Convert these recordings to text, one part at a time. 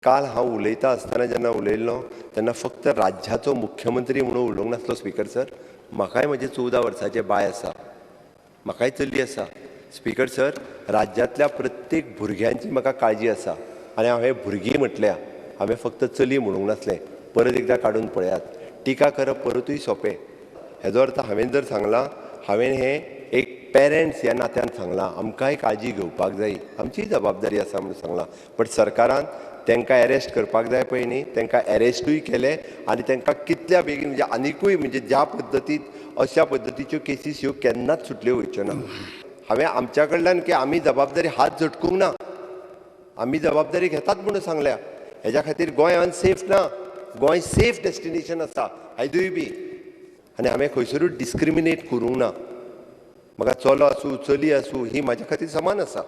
काल हांव उलयता आसतना जेन्ना उलयल्लो तेन्ना फक्त राज्याचो मुख्यमंत्री म्हणून उलोवंक नासलो स्पीकर सर. म्हाकाय म्हजें 14 वर्साचें बाय आसा, म्हाकाय चली आसा. स्पीकर सर, राज्यांतल्या प्रत्येक भुरग्यांची म्हाका काळजी आसा आनी हांवें भुरगीं म्हटल्या, हांवें फक्त चली म्हणूंक नासलें. परत एकदां काडून पळयात. टिका करप परतूय सोंपें. हेजो अर्थ हांवें जर सांगलां, हांवें हें एक पेरंट्स ह्या नात्यान सांगलां, आमकांय काळजी घेवपाक जाय, आमचीय जबाबदारी आसा म्हणून सांगलां. बट सरकारान तांकां एरेस्ट करपाक जाय पळय न्ही, तांकां एरेस्टूय केले आनी तांकां कितल्या बेगीन म्हणजे आनिकूय म्हणजे ज्या पद्दतीत अशा पद्दतीच्यो केसीस ह्यो केन्नाच सुटल्यो वयच्यो ना. हांवें आमच्या कडल्यान की आमी जबाबदारी हात झटकूंक ना, आमी जबाबदारी घेतात म्हणून सांगल्या. हेज्या खातीर गोंय अनसेफ ना, गोंय सेफ डेस्टिनेशन आसा आयजूय बी. आनी हांवें खंयसरूच डिस्क्रिमिनेट करूंक ना. म्हाका चलो आसूं चली आसूं ही म्हाज्या खातीर समान आसा.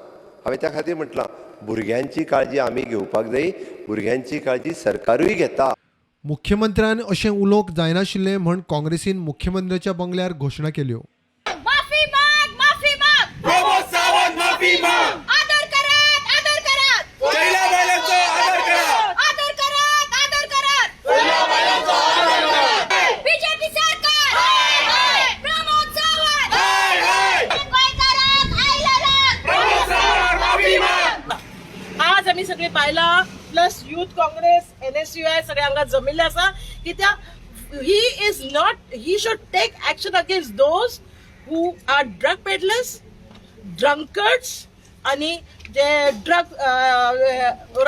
हांवें त्या खातीर म्हटलां भुरग्यांची काळजी आमी घेवपाक जाय, भुरग्यांची काळजी सरकारूय घेता. मुख्यमंत्र्यान अशें उलोवंक जायनाशिल्लें म्हण काँग्रेसीन मुख्यमंत्र्याच्या बंगल्यार घोशणा केल्यो. माफी माग, माफी माग, प्रमोद सावंत माफी माग, आदर करात, आदर करात, चैला बायलांचो आदर करात, आदर करात, आदर करात, बीजेपी सरकार, प्रमोद सावंत, हाय हाय, गोंयकारांक आयला राग. प्रमोद सावंत माफी माग. आज आमी सगळे बायलां प्लस युथ काँग्रेस एनएसयूआय सगळे हांगा जमिल्ले आसा. कित्याक he is not, he should take action against those who are drug peddlers, drunkards आणि जे ड्रग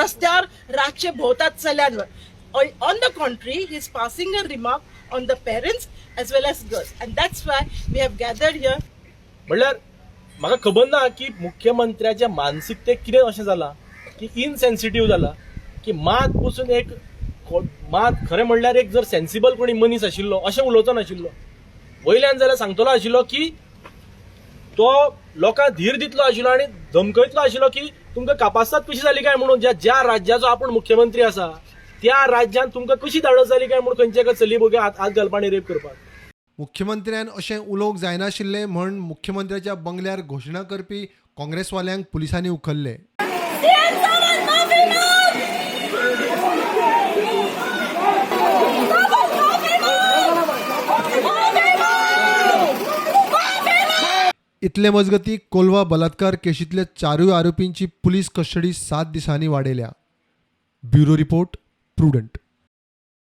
रस्त्यार रातचे भोंवतात चल्यांवर. On the contrary, he is passing a remark on the parents as well as girls, and that's why we have gathered here. म्हणल्यार म्हाका खबर ना की मुख्यमंत्र्याच्या मानसिकतेक कितें अशें जालां की इनसेन्सिटीव जाला की मात पसून एक मात खरें म्हणल्यार एक जर सेन्सिबल कोणी मनीस आशिल्लो अशें उलोवचो नाशिल्लो. वयल्यान जाल्यार सांगतलो आशिल्लो की तो लोकांक धीर दितलो आशिल्लो आनी धमकयतलो आशिल्लो की तुमकां कापास्ताद कशी जाली काय म्हणून ज्या ज्या राज्याचो आपूण मुख्यमंत्री आसा त्या राज्यांत तुमकां कशी धाडस जाली काय म्हणून खंयच्या एका चली भुरग्याक हात हात घालपा आनी रेप करपाक. मुख्यमंत्र्यान अशें उलोवंक जायनाशिल्लें म्हण मुख्यमंत्र्याच्या बंगल्यार घोशणा करपी काँग्रेसवाल्यांक पुलिसांनी उखल्ले. सीएम सावंत माफी माग, सावंत माफी माग, माफी माग, माफी माग. इतले मजगती कोलवा बलात्कार केशींतल्या चारूय आरोपींची पुलीस कस्टडी 7 दिसांनी वाडयल्या. Bureau report, Prudent.